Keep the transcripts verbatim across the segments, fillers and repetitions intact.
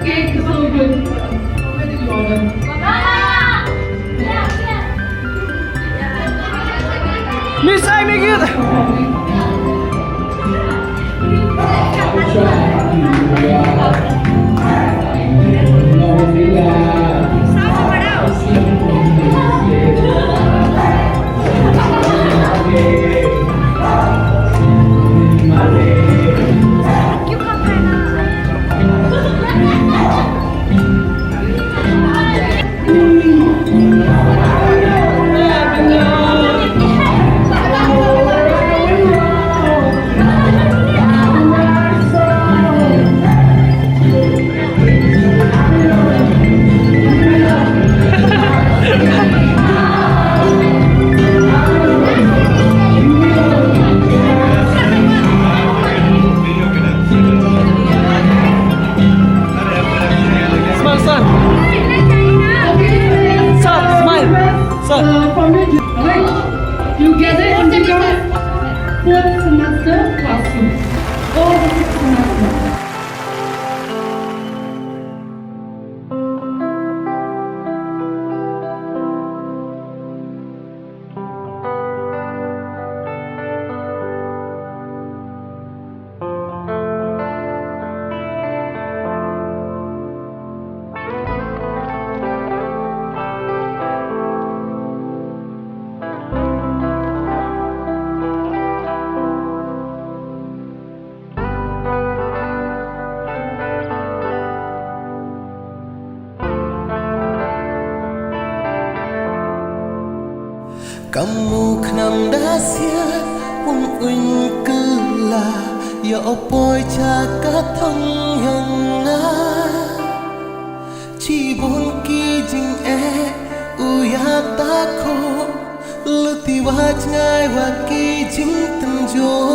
Cake is so good. Miss Ai Migit. Smile, sir. Sir, smile. Sir. Alright. You gather in the fourth semester classroom. All the six semesters. Ka mut khnang da siat un uiñ kylla, ïa u poi cha ka thong ïong nga. Shibun ki jingeh u ïa ta khuh, luti wa jngai wa ki jingtynjuh.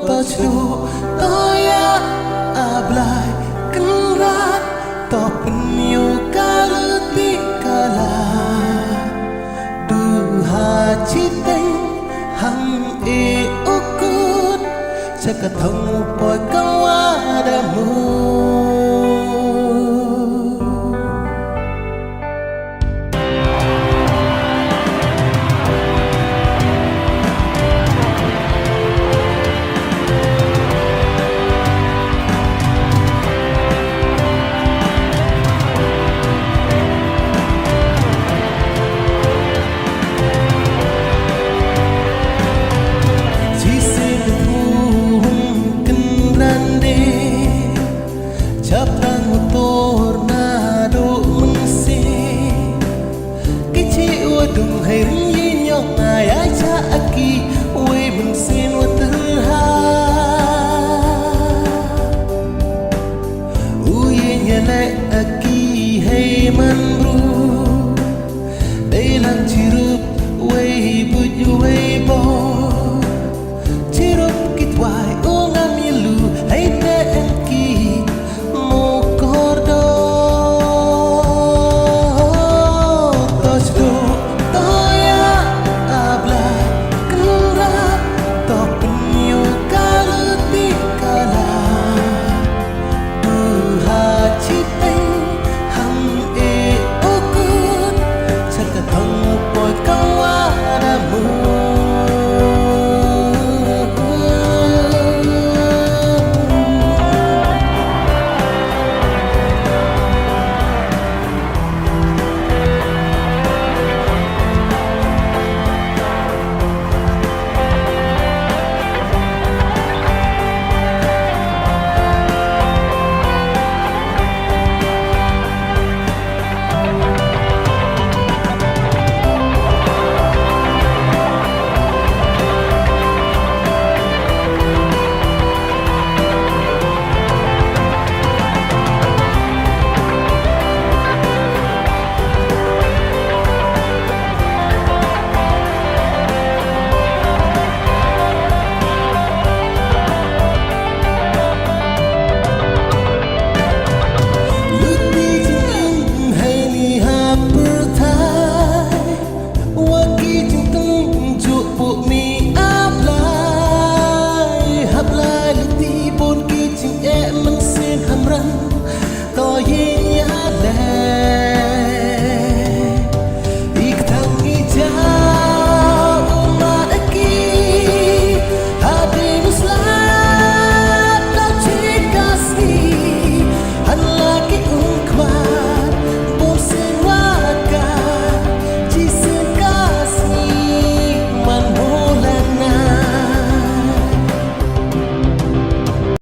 To shu, to ïa, A Blai Kynrad, to pynïoh ka luti ka la. Duh ha shiteng, hangno u kut, sha ka thong u poi ka wad da mut. Shisien u hum kynran de, chapang u tur naduh mynsiem. Ki chi wa dung hai ring yi nyong ai ai cha aki, wei mynsiem wa